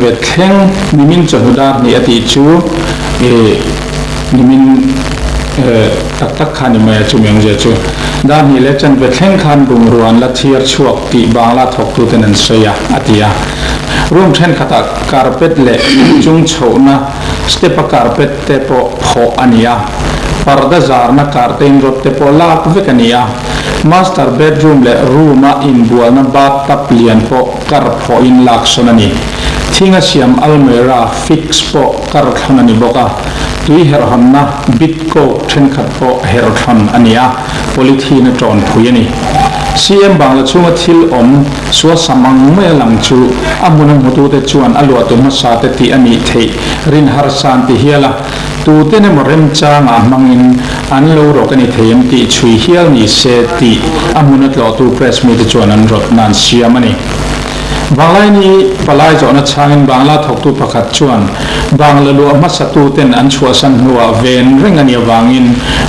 chanve thleng nimin chawhnu dar hnih a tih chu ih nimin tak tak kha ni mai a chumi awmzia chu dar hnih leh chanve thleng khan bungrua an la thiar chhuak tih Bangla thawktuten an sawi a, a ti a. Room thenkhatah carpet leh inchung chhohna step a carpet te pawh phawh a ni a, parda zarna curtain rod te pawh lak vek a ni a, master bedroom leh room a inbualna bathtub lian pawh kar phawhin lak sawn a ni. Thinga siam almirah fix pawh kar thlawn a ni bawk a, tui herhawnna bit coke thenkhat pawh herh thlawn a ni a, polythene a tawn phui a ni. CM Bangla chhunga thil awm suasam ang maia lang chu a hmun a hmutute chuan a luahtu hmasa te tih a nih theih rin harsa an ti hial a, tuten emaw remchangah hmangin an lo rawk a ni thei em tih chhui hial ni se tih a hmun a tlawhtu press mite chuan an rawtna an siam a ni. Vanglaini palai zawhna chhangin Bangla thawktu pakhat chuan Bangla luah hmasatuten an chhuahsan hnuah ven reng a nih avangin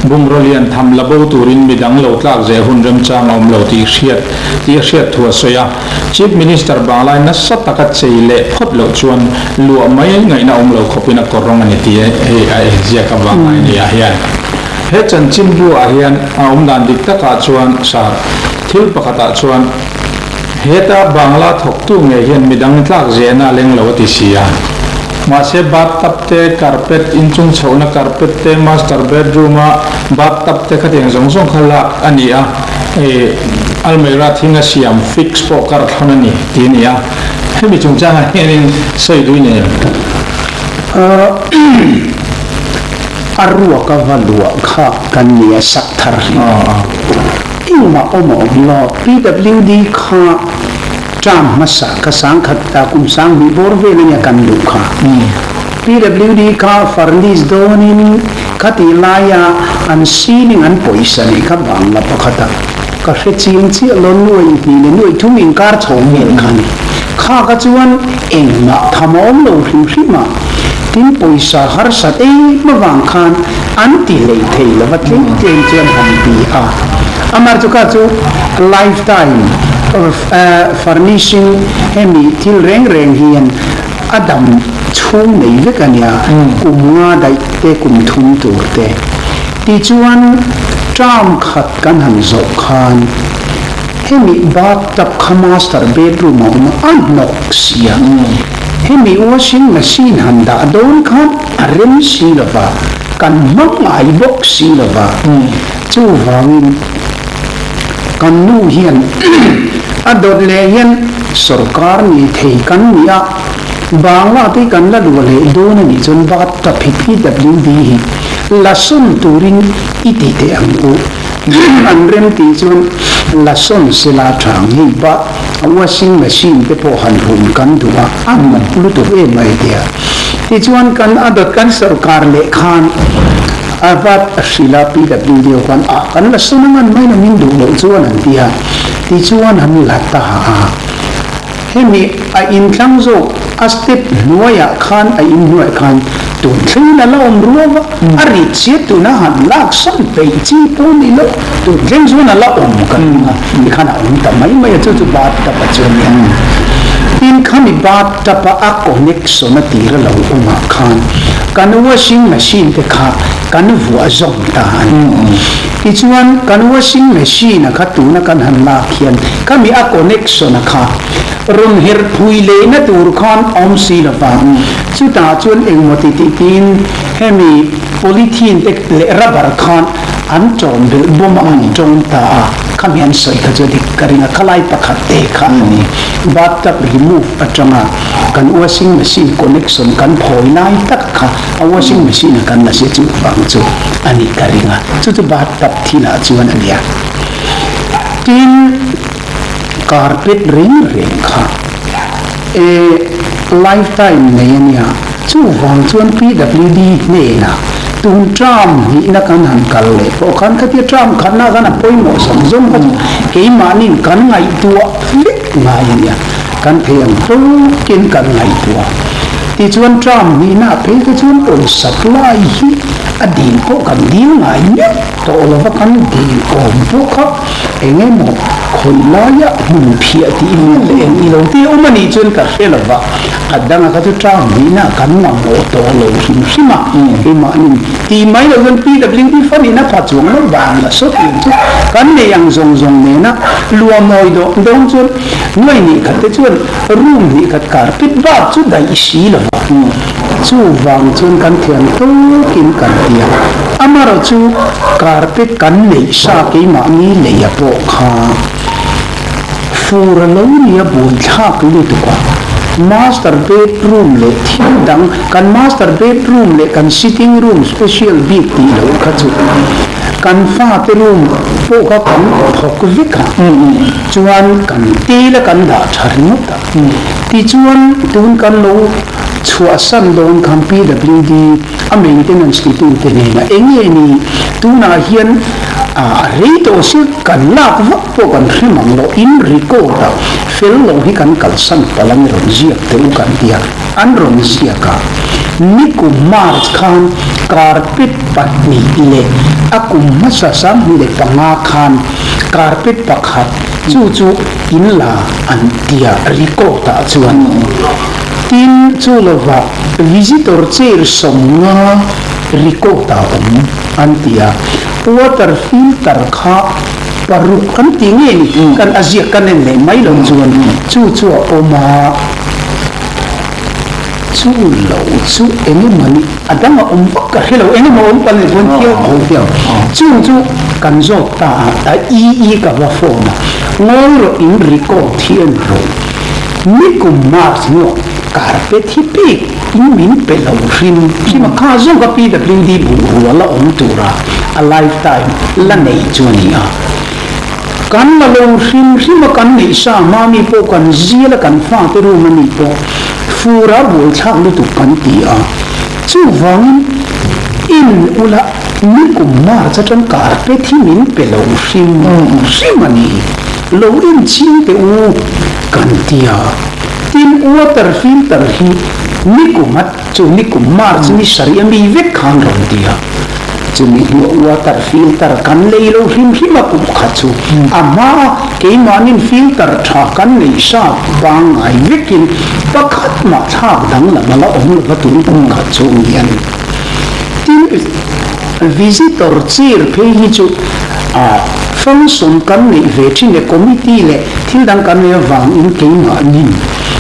bungraw lian tham la bo turin midang lo tlak zeh hun remchang a awm lo tih hriat tih a hriat thu a sawi a. Chief Minister Banglai nasa taka chei leh phawt loh chuan luah mai ngaihna awm lo khawpin a kawr rawng a ni tih hei a inziak a Vanglaini ah hian. He chanchinbu ah hian a awmdan dik takah chuan sir thil pakhatah chuan Heta Bangla thawktu ngei hian midang tlak zehna a leng lo a ti si a. Mahse bathtub te, carpet, inchung chhohna carpet te, master bedroom a bathtub te khatiang zawng zawng kha lak a ni a, ih almirah thing a siam fix pawh kar thlawn a ni tih a ni a. Hemi chungchangah hianin sawi duh i nei em? A ruak a va luah kha kan ni a sak thar hle. Engmah awm a awm lo. PWD kha term hmasa ka sangkhat ta kum sanghnih bawr vel ania kan duh kha. PWD kha furnish dawnin khatih laia an ceiling an pawisa nih kha bangla pakhata ka hre chiang chiah lo nuai hnih leh nuai thum inkar chho vel kha ni. Kha kha chuan engmah tham a awm lo hrim hrim a, tin pawisa harsat em avang khan an ti hlei thei lo va tlem tlem chuan han ti a. Amah chu kha chu lifetime furnishing hemi thil reng reng hian a dam chhung nei vek a nia, kum nga daih te kum thum tur te. Tichuan term khat kan han zawh khan hemi bathtub kha master bedroom a awm a, a hnawk sia. Hemi washing machine han dah dawn khan a rem si lo va, kan hmang ngai bawk si lo va. Chuvangin kan nu hian a dawt leh hian sorkar ni thei kan ni a, Bangla te kan la luah leh dawn a nih chuan bathtub hi PWD hi la sawn turin i ti teh ang u. An rem tih chuan la sawn sela tha ang hei ba washing machine te pawh han hum kan duh a, a hnawk lutuk em mai tia. Tichuan kan a dawt kan sorkar leh khan a vat a hrilh a PWD ho khan ah kan la sawn ang an mai lo min duh loh chuan an ti a, tichuan an la ta a. Hemi a inthlang zawk a step hnuaiah khan a inhnuaiah khan tun thleng a la awm ruau a, a rit chiat tuna han lak sawn peih chi pawh ni lo, tun thleng chuan a la awm ka ring a, tikhan a awm ta mai mai a, chu chu bathtub a chuan nia. Tin, khami bathtub a a connection a tir a lo awmah khan kan washing machine te kha kan vuah zawm ta a ni. Tichuan, kan washing machine a kha tuna kan han lak hian khami a connection a kha rawn her phui lehna tur khan awm si lo va, chutah chuan engmaw ti tih tiin hemi polythene te leh rubber khan an tawm belh bawm a an tawm ta a, khami an sawi kha chu dik ka ring a, khalai pakhat te kha a ni. Bathtub remove atanga kan washing machine connection kan phawi lai tak kha a washing machine a kan la sia chu vang chu a nih ka ring a, chu chu bathtub thilah chuan a nia. Tin, carpet reng reng kha e lifetime nei a nia, chuvang chuan PWD hnenah tun term hnihna kan han kal leh pawh khan khatia term khatna khan a pawimawh zawng zawng kha chu keimahniin kan ngaihtuah vek ngai a nia, kan thei ang tawkin kan ngaihtuah. Tichuan term hnihna phei kha chuan pawisa lai hi a dil pawh kan dil ngai meuh tawh lova kan dil awm pawh kha eng emaw khawi laia hmun phiah tih vel leh eng ilo te awm a nih chuan ka hre lova. A danga kha chu term hnihna kan mamawh tawh lo hrim hrim a, keimahni tih mai loh chuan PWD fund in a pha chuang lo vang la sawt ang chu kan nei ang zawng zawng nena lua mawi dawh dawn chuan nuai hnih khat te chuan room hnih khat carpet bak chu daih si lo va, chuvang chuan kan thiam tawkin kan ti a, amaherawhchu carpet kan neih sa keimahni leia pawh kha. Fur a lo ni a buaithlak lutuk a, master bedroom leh thil dang, kan master bedroom leh kan sitting room special bik tih loh kha chu kan fate room pawh kha kan thawk vek a, chuan kan tel a kan dah tha ringawt a. Tichuan tun kan lo chhuahsan dawn khan PWD a maintenance titute hnenah eng nge ni tunah hian a rei tawh sia kan lak vak pawh kan hre mang lo in record a fel lo hi kan kalsan palh ang i rawn ziak teh u kan ti a, an rawn ziak a, nikum March khan carpet pahnih leh a kum hmasa 2005 khan carpet pakhat chu chu in la an ti a record ah chuan tin chu lovah visitor chair 50 record ah awm an ti a, water filter kha paruk an ti nge ni kan a ziak kan en leh mai lo chuan chu chu a awm a, chu lo chu eng emaw ni a dang a awm vak ka hre lo eng emaw awm palh leh chuan thiau tho thiau chu chu kan zawt ta a, a i i ka va phone a ngawi rawh in record hi en rawh nikum March hnuah carpet hi pek in min pe lo hrim hrim a, kha zawk a PWD bungrua la awm tura a lifetime la nei chu a ni a. Kan la lo hrim hrim a, kan neih sa hma mi pawh kan zial a, kan fate room a nih pawh fur a buaithlak lutuk kan ti a. Chuvangin in ula nikum March atang carpet hi min pe lo hrim hrim a ni. Lo inching teh u kan ti a. Tin, water filter hi nikum a chu nikum March ni sarih a mi vek khan rawn ti a, chumi hnuah water filter kan lei lo hrim hrim a kum khat chu a hma a keimahnin filter tha kan neih sa pangngai vekin pakhat mah thlak danglam a la awm lova tun kum khat chu ni a ni. Tin, visitor chair phei hi chu function kan neih ve thin e committee leh Thil dang kan nei avangin keimahnin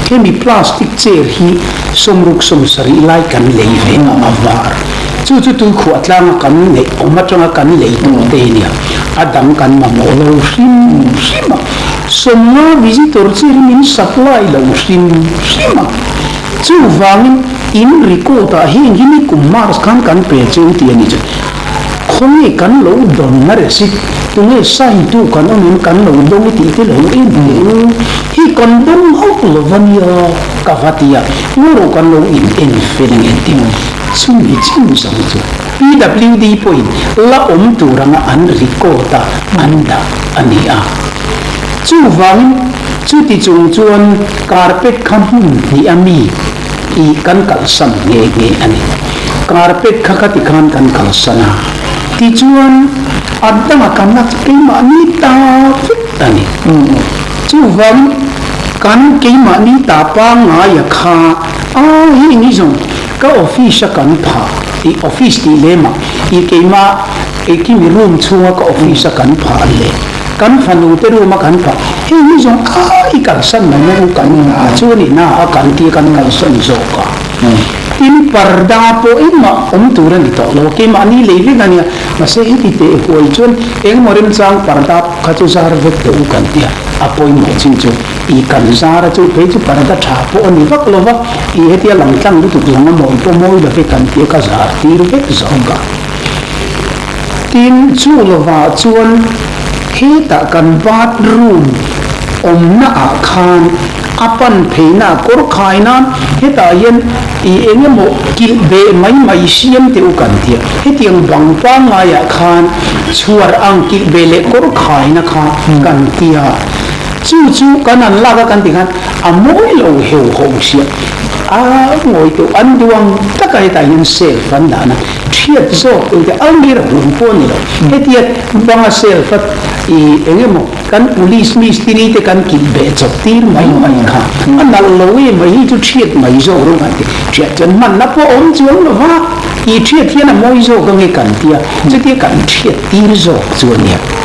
hemi plastic chair hi 60 70 lai kan lei ve a, a var. Chu chu tuikhuah tlanga kan neih awm atanga kan lei tawh te nia, a dang kan mamawh lo hrim hrim a. 50 visitor chair hi min supply lo hrim hrim a. Chuvangin in record ah heng hi nikum March khan kan pe cheu tih a nih chu. Khawnge kan lo dawn na receipt, tunge sign tu kan awm em kan lo dawng i tih te lo en teh u, hi kan dawng hauh lo va nia ka va ti a, ngaw kan lo in en fel ang engtin chumi chin zawng chu PWD pawhin la awm tur anga an record a an dah a ni a. Chuvangin chuti chung chuan carpet kha hmun hnih a mi i kan kalsan nghe nghe a ni. Carpet kha ka ti khan kan kalsan a, tichuan a danga kan la chu keimahni ta vek a ni. Chuvangin kan keimahni ta pangngaia kha a heng hi zawng ka office a kan phah i office tih lemah i keimah i kimi room chhunga ka office a kan phah leh Kan fanu te room a kan phah, hei hi zawng a i kalsan mai mai u kan hna chu a ni na a kan tia kan kalsan zawk a. Tin parda pawh engmah awm tur a ni tawh lo, keimahni lei vek a nia, mahse heti teh huai chuan engemaw remchang parda kha chu zar vek teh u kan tia, a pawimawh chin chu i kan zar a chu phei chu parda tha pawh a ni vak lo va, i hetia lang tlang lutuk lang a mawi pawh mawi lo ve kan tia ka zar tir vek zawk a. Tin, chu lovah chuan hetah kan bathroom awmna ah khan a pan pheina kawr khai nan hetah hian i eng emaw kilh beh mai mai siam teh u kan ti a, hetiang bang pangngai ah khan chhuar ang kilh beh leh kawr khaina kha kan ti a, chu chu kan an lak a kan ti khan a mawi lo heu ho sia, a ngawi teuh an duh ang taka hetah hian shelf an dah na. Thiat zawk eng te almirah lam pawh a ni lo. Hetia banga shelf a i eng emaw kan police mistiri te kan kit beh chawp tir mai mai kha a nalh lo em mai hi chu thiat mai zawk rawh kan ti. Thiat chuan hmanna pawh a awm chuang lo va, i thiat hian a mawi zawk ange kan tia, chutia kan thiat tir zawk chu a nia.